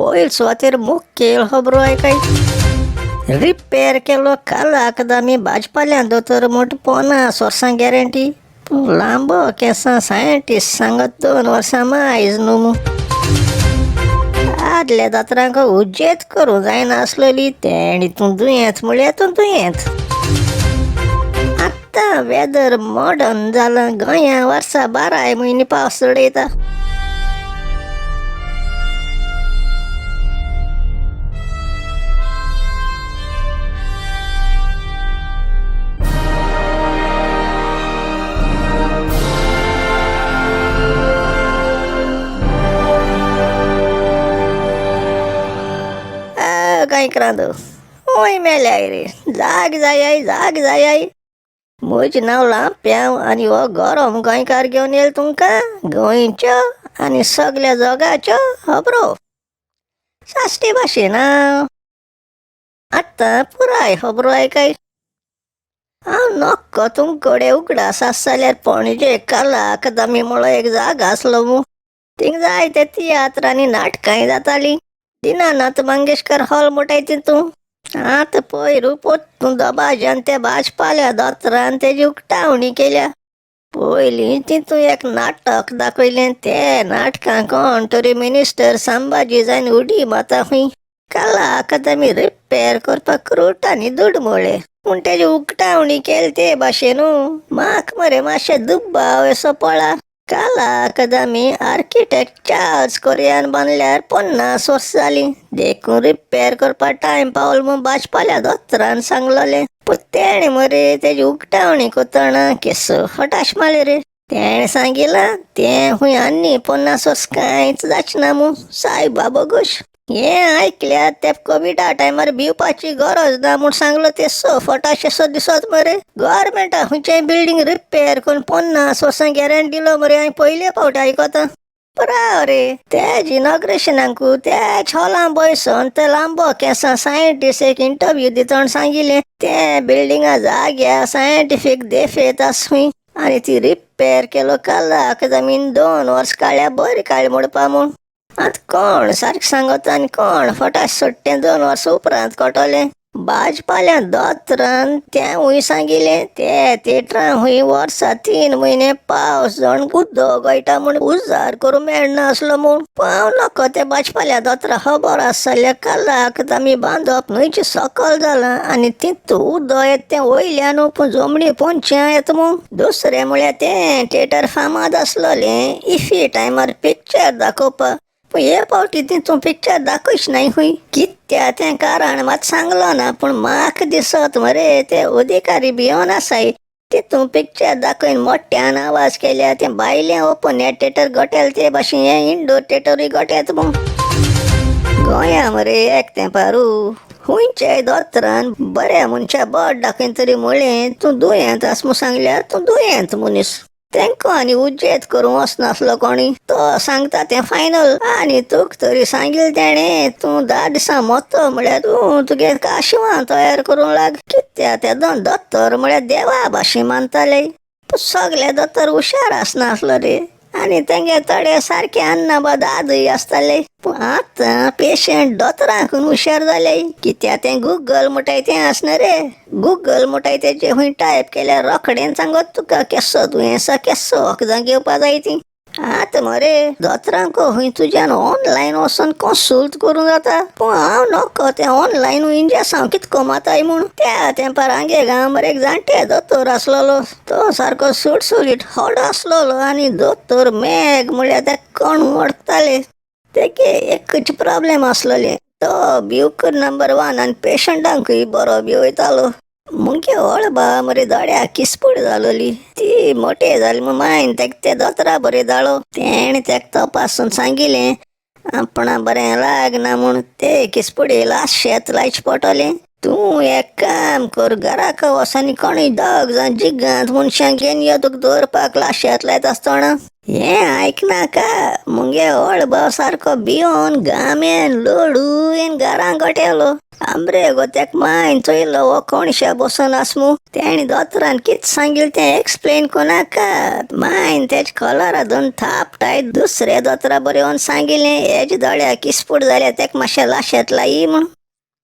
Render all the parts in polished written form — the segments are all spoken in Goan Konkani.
पयल सुवातेर मुखेल खबरो आयकाय. रिपेर केलो काल अकादमी भाजपाल्यान दोतोर मोट 50 वर्सां गॅरंटी. पूण लांबो केंसां सायंटिस्ट सांगत 2 वर्सां मायज न्हू मू. आदल्या दोतोरांक उजेत करूं जायनासलेली तेणी तूं दुयेंत म्हळ्यार तूं दुयेंत. आत्तां वेदर मॉडर्न जालां, गोंया वर्सा 12 म्हयने पावस चडयता. गोंयकारांनो, हूंय मेल्याय रे, जाग जायाय, जाग जायाय. म्हजें नांव लांप्यांव आनी हो गरम गोंयकार घेवन येयला तुमकां गोंयच्यो आनी सगल्या जगाच्यो खबरो साश्टी भाशेन. आतां पुराय खबरो आयकाय. हांव नक्को तुमकडे उगडास आसा जाल्यार पणजे कला अकादमी म्हणो एक जागो आसलो मू. थिंग जायते तियात्र आनी नाटकांय जातालीं. दिनानाथ मंगेशकर हॉल म्हणटाय तितूं. आतां पयर पोत्तून दबाज्यान त्या भाजपाल्या दोतोरान तेजी उक्तावणी केल्या. पयलीं तितूं एक नाटक दाखयलें. ते नाटकां कोण तरी मिनिस्टर संभाजी जावन उडी मारता खंय. कला अकादमी रिपेर करपाक करोटांनी दुड मोडले, पूण तेजी उक्तावणी केली ते भाशेन म्हाका मरे मातशें दुबाव असो पडला. कला अकादमी आर्किटेक्ट चार्ल्स कोरियान बांदल्यार 50 वर्सां जालीं, देखून रिपेर करपाक टायम पावलो म्हूण भाजपाल्या दोतोरान सांगलोलें. पूण तेणें मरे तेजी उक्तावणी करतना केसो फटाश मारले रे. तेणें सांगिलां तें खूंय आनी 50 वर्सां कांयच जाचें ना म्हूण. सायबा बोगोश. हें आयकल्यार ते कोविडा टायमार भिवपाची गरज ना म्हूण सांगलो ते सो फटाशें सो दिसत मरे. गव्हर्मेंटा खंयचेय बिल्डींग रिपेर करून 50 वर्सां गॅरंटी दिलो मरे, हांवें पयले फावटी आयकता. राव रे, तेज इनॉग्रेशनाकू त्याच हॉलां बयसोन ते लांबो केंसां सायंटिस्ट एक इंटरव्यू दिता म्हूण सांगिल्लें ते बिल्डिंगा जाग्यार सायंटिफीक देफेत आसा खंय आनी ती रिपेर केलो कला अकादमीन 2 वर्सां काडल्या बरी काडली म्हणपा म्हूण. आतां कोण सारकें सांगता आनी कोण फटास सोडटें 2 वर्सां उपरांत कळटलें. भाजपाल्या दोतोरान तेंवूय सांगिल्लें ते थिएटरां खूंय वर्सा 3 म्हयने पावस जावन उदक गळटा म्हूण उजार करूंक मेळनासलो म्हूण. पूण हांव नकळो ते भाजपाल्या दोतोरा खबर आसा जाल्यार कला अकादमी बांदप न्हंयचे सकल जालां आनी तितू उदक येता तें वयल्यान न्हू पूण जमनी पोंदच्यान येता म्हूण. दुसरें म्हळ्यार तें थिएटर फामाद आसलोलें इफ्फी टायमार पिक्चर दाखोवपाक, पूण हे फावटी तितूं पिक्चर दाखयच नाय खंय. कित्या तें कारण मात सांगलो ना, पूण म्हाका दिसत मरे ते अधिकारी भियोन आसाय. तितूं पिक्चर दाखयन मोठ्यान आवाज केल्यार तें भायलें ओपन एर थिएटर गोटेल ते भाशेन हें इंडोर थिएटरूय गोटेत म्हूण. गोंया मरे एक तेंपारू खंयच्याय दोतोरान बऱ्या मनशा बोट दाखयन तरी म्हळें तूं दुयेंत आसा म्हूण सांगल्यार तूं दुयेंत मनीस. तेंको आनी उजेत करूंक वचनासलो कोणी. तो सांगता तें फायनल. आनी तुका तरी सांगिल्लें तेणें तूं 10 दिसां मोतो म्हळ्यार तूं तुगे काशिवां तयार करूंक लाग. कित्याक तेदोन दोतोर म्हळ्यार देवा भाशेन मानताले. पूण सगले दोतोर हुशार आसनासलो रे आनी तेंगे थोडे सारके अन्ना बा दादूय आसताले. पूण आतां पेशंट दोतोरांकून हुशार जाले, कित्याक तें गुगल म्हणटाय तें आसना रे. गुगल म्हणटाय तेजे खंय टायप केल्यार रोखडें सांगत तुका केसो दुयेंस आसा, केसो वखदां घेवपा जाय तीं. आतां मरे दोतोरांक खंय तुज्यान ऑनलायन वचोन कंसल्ट करूंक जाता. पूण हांव नकळो तें ऑनलायन इंजेसांव कित कमाताय म्हूण. त्या तेंपार आमगे गांव मरे एक जाणटे दोतोर आसलेलो. तो सारको सुटसुटीत हड आसलेलो आनी दोतोर मेग म्हळ्यार ताका कोण वळखताले. तेगे एकूच प्रोब्लेम आसलेलें, तो भिवकर नंबर वन आनी पेशंटांकूय बरो भिवयतालो. मुगे वळबा मरे दोळ्याक किसपूड जालोली. ती मोटे जाली म्हूण मायन तेका ते दोतोरा बरें धाडलो. तेणें तेका तपासून सांगिल्लें आपणा बरें लागना म्हूण ते किसपुडी लाशेत लायचें पडटलें. तूं एक काम कर, घराक वच आनी कोणूय दोग जाण जिगांत मनशांक घेवन यो तुका दवरपाक लाशेत लायता आसतना. हें आयकनाका मुगे वळबा सारको भियोन घामेन लोडून घरां गोटेलो. आमरे गो तेक मायन चोयलो हो कोणशा बसोन आसमू. तेणी दोतोरान कित सांगिल तें एक्सप्लेन कोनाकात. मायन तेज कॉलरा दोन थापटाय दुसरे दोतोरा बरें येवन सांगिलें हेज दोळ्या किस्पूट जाल्या तेक मातशें लाशेत लाई म्हूण.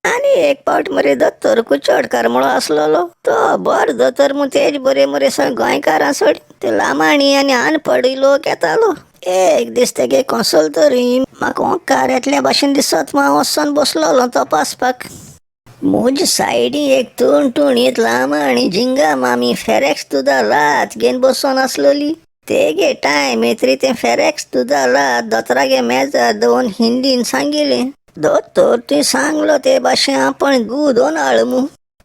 आनी एक पावट मरे दोतोर कुचोडकार म्हणो आसलेलो तो बरो दोतोर म्हूण तेज बरे मरे सगळे गोंयकारां सोड ते लामाणी आनी अनपडूय लोक येतालो. एक दीस तेगे कोंसोल तरी म्हाका ओंकार येतल्या भाशेन दिसत म्हूण हांव वचोन बसलेलो तपासपाक. म्हजे सायडी एक टुणटुणीत लामाणी झिंगा मामी फेरेक्स दुदा लात घेवन बसोन आसलेली. तेगे टायम येतरी तें फेरेक्स दुदा लात दोतोरागे मेजार दवरून हिंदीन सांगिलें, दोतोर तुवें सांगलो ते भाशेन आपण गू दोन हाड मू.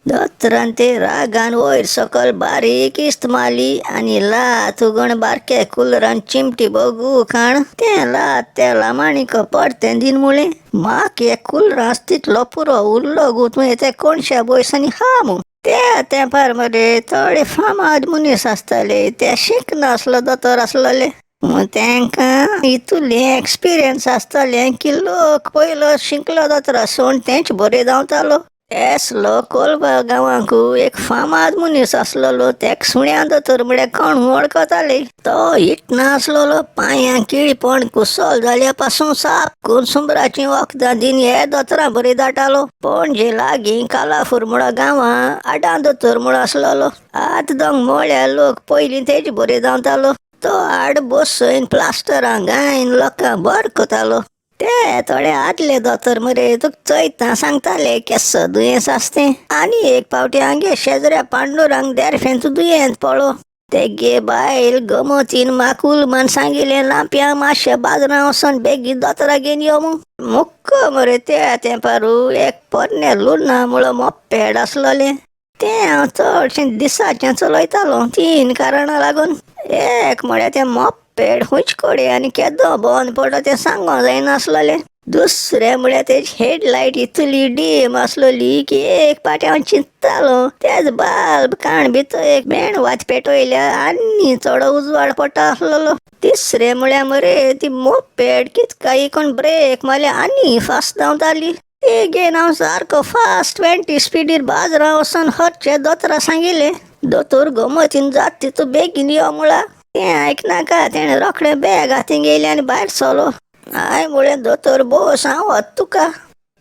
दोतोरान ते रागान वयर सकयल बारीक इस्त मारली आनी लात उगण बारके कुलरान चिमटी बगू खाण तें लात त्या लामाणीक परतें दीन मुळें, म्हाक एक कुलरास तितलो पुरो उरलो गो तुवें ते कोणशा बोयसांनी खा मू. त्या तेंपार मरे थोडे फामाद मनीस आसताले ते शिकनासलो दोतोर आसलेले म्हूण तेंकां इतुलें एक्सपिरियन्स आसतालें की लोक पयलो शिकलो दोतोर आसून तेंच बरें धांवतालो. एसलो कोलबा गांवांकू एक फामाद मनीस आसलेलो तेक सुण्या दोतोर म्हळ्यार कोण वळखताले. तो हिटना आसलेलो पांयां किळपण कुसोल जाल्या पासून साप करून सुंबराचीं वखदां दीन हे दोतोरां बरी धाडटालो. पणजे लागीं कालाफूर म्हणो गांवां आडां दोतोर म्हणो आसलेलो. आतां दोंग मोळ्या लोक पयलीं तेज बरी धांवतालो. तो आड बसयन प्लास्टरां गायन लोकांक बरो करतालो. ते थोडे आदले दोतोर मरे तुका चोयता सांगताले केसो दुयेंस आस तें. आनी एक पावटी हांगे शेजऱ्या पांडुरंग देरफेंत दुयेंत पडलो. तेगे बायल गमतीन म्हाका उलमान सांगिलें लांपया मातशें बाजारां वचोन बेगीन दोतोरा घेवन यो म्हूण. मुक्को मरे त्या तेंपारू एक पोरणें लुना म्हणो मोपेड आसलेलें तें हांव चडशें दिसाचें चलयतालो तीन कारणां लागून. एक म्हळ्यार तें मोपेड खंयचे कडेन आनी केदो बंद पडलो तें सांगोंक जायनासलेलें. दुसरें म्हळ्यार तेजी हेडलायट इतली डीम आसलेली की एक पाटी हांव चिंत्तालो तेच बाल्ब काण भितर एक मेणवात पेटयल्या आनी चड उजवाड पडटा आसलेलो. तिसरें म्हळ्यार मरे ती मोपेड कितकाय कोण ब्रेक मारल्यार आनी फास्ट धांवताली. ती घेवन हांव सारको फास्ट 20 स्पिडीर बाजारां वचोन हरचे दोतोरा सांगिलें. दोतोर गमतीन जात तितू बेगीन यो म्हळा. तें आयकनाका तेणें रोखडें बॅग हातीन घेयलें आनी भायर सरलो. हांवें म्हळें दोतोर बोस हांव वता तुका.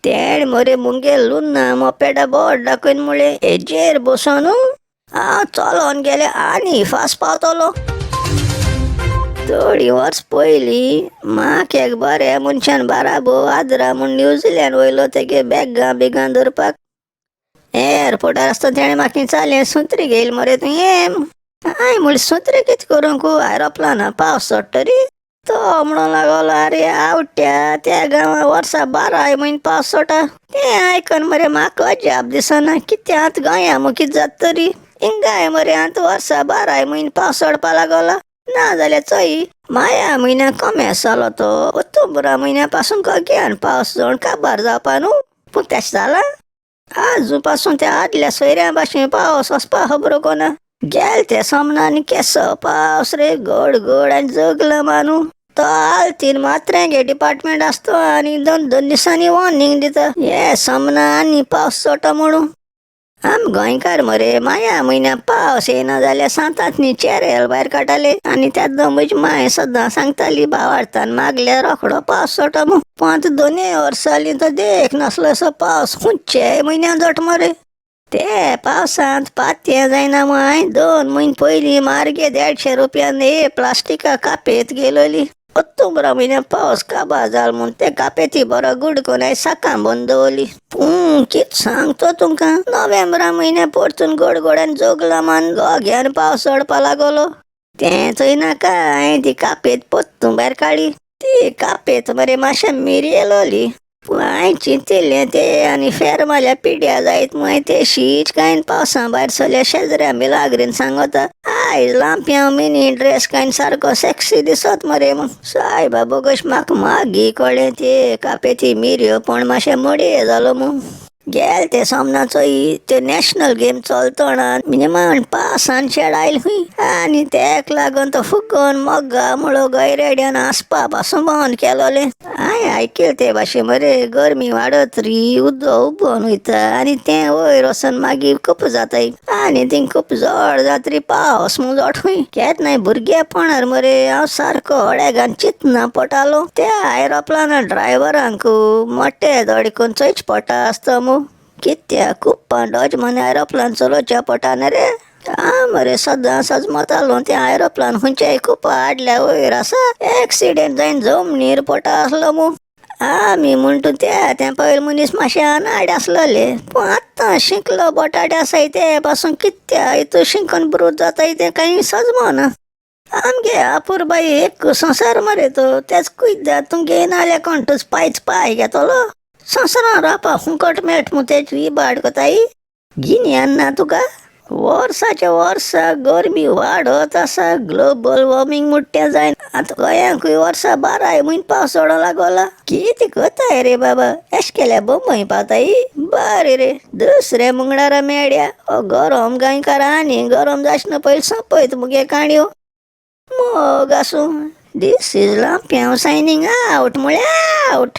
तेणें मरे मुगे लुना मोपेडा बोट दाखयन म्हळें हेजेर बसोन हांव चलोन गेलें आनी फास्ट पावतलो. थोडीं वर्स पयलीं म्हाका एक बऱ्या मनशान बाराबो आद्रा म्हूण न्यूझिलंड वयलो तेगे बॅगां बिगां धरपाक. एअरपोर्टार आसतना तेणें म्हाका विचारलें सुंतरी घेयल मरे तुवें. हांवें म्हणलें सुंतरी कितें करूंक एरोप्लाना पावस चडटरी. तो म्हणूंक लागलो आरे आवट्या त्या गांवां वर्सा 12 म्हयने पावस चडटा. तें आयकून मरे म्हाका अजाप दिसना कितें आतां गोंया म्हूण कितें जाता तरी. हिंगाय मरे आतां वर्सा 12 म्हयने पावस चडपा लागलो. ना जाल्यार चोय माया म्हयन्या कोमेस जालो तो ऑक्टोबरा म्हयन्या पासून गोग्यान पावस जावन काबार जावपा न्हू. पूण तेशें जालां आजू पासून त्या आदल्या सोयऱ्यां भाशेन पावस वचपा खबरो कोना. गेल ते सोमनान केसो पावस रे गोड गोड आनी जगला मानू. तो आलतीन मात्र्यांगे डिपार्टमेंट आसतो आनी दोन दोन दिसांनी वॉर्निंग दिता हे सोमना आनी पावस चोटा म्हणून. आम गोंयकार मरे माया म्हयन्या पावस येयना जाल्यार सांतांतनी चेरेल भायर काडटाले आनी त्या म्हजी माय सद्दां सांगताली भावार्थान मागल्यार रोखडो पावस चोटा म्हूण. पूण आतां दोनूय वर्सां जालीं तो देख नासलो असो पावस खंयच्याय म्हयन्यान जोट मरे. ते पावसांत पातयें जायना म्हूण हांवें 2 म्हयने पयलीं मार्गे 150 रुपयान हे प्लास्टिका कापेत घेयलोली. ऑक्टोबरा म्हयन्या पावस काबार जालो म्हूण ते कापेती बरो गुड करून हांवें साकां बंद दवरली. पूण कितें सांगतो तुमकां नोव्हेंबरा म्हयन्या परतून गोडगोड्यान जोगला मान गोग्यान पावस चडपा लागलो. तें चोयनाका हांवें ती कापेत परतून भायर काडली. ती कापेत मरे मातशें मिरयेलोली. पूण हांवें चिंतिल्लें ते आनी फेर मारल्यार पिड्या जायत म्हूण हांवें तेशीच कांय पावसा भायर सरल्या शेजऱ्या मिलाग्रीन सांगता आयज लांपयांव मिनी ड्रेस कांय सारको सेक्सी दिसत मरे म्हूण. सायबा बोगस म्हाका मागीर कळ्ळें ते कापेती मिरयो पण मातशें मोडये जालो म्हूण. गेल ते सोमनाचो ते नॅशनल गेम चलतना मिनिमम पासान शेड आयल खंय आनी तेक लागून तो फुगोन मोगा म्हणो गैरेड्यान आसपा पासून बंद केलोलें. हांवें आयकेल ते भाशेन मरे गरमी वाडत री उदक उबोन वयता आनी तें वयर वचोन मागीर खूब जाताय आनी थिंग खूब जड जात री पावस म्हूण जोड खंय. केन्नाय भुरगेपणार मरे हांव सारको अडेगान चिंतना पडटालो त्या एरोप्लाना ड्रायव्हरांक मोटे धड करून चोयच पडटा आसता मू. कित्याक खूब डॉज मने एरोप्लान चलोवच्या पडटा न्ही रे. आं मरे सदां सजमतालो तें एरोप्लान खंयच्याय खूब आडल्या वयर आसा एक्सिडेंट जायन जमनीर पडटा आसलो मू. आमी म्हणटा ते तें पयर मनीस मातशे अनाड आसलेले पूण आतां शिंकलो बटाटे आसाय ते पासून कित्या हितू शिंकून ब्रूत जाताय तें कांय सजमना. आमगे अपुरबाई एक संवसार मरे तो तेच कुयदाद तुमगे नाल्यार कोण तुज पायच पाय घेतलो संवसारान रावपा फुकट मेळट मू तेच इबाड कोताय गिन्यान ना तुका. वर्साच्या वर्सा गरमी वाडत आसा ग्लोबल वॉर्मिंग म्हणटा तें जायना. आतां गोंयांकूय वर्सा बाराय म्हयने पावस पडोंक लागोला. कितें कोताय रे बाबा एश केल्यार बोंबय पावताय. बरें रे दुसऱ्या मंगळारा मेळया. हो गरम गोंयकार आनी गरम जायना पयलीं सोंपयत मुगे काणयो. मोग आसूं. This is Lampiao signing out म्हळ्यार आवट.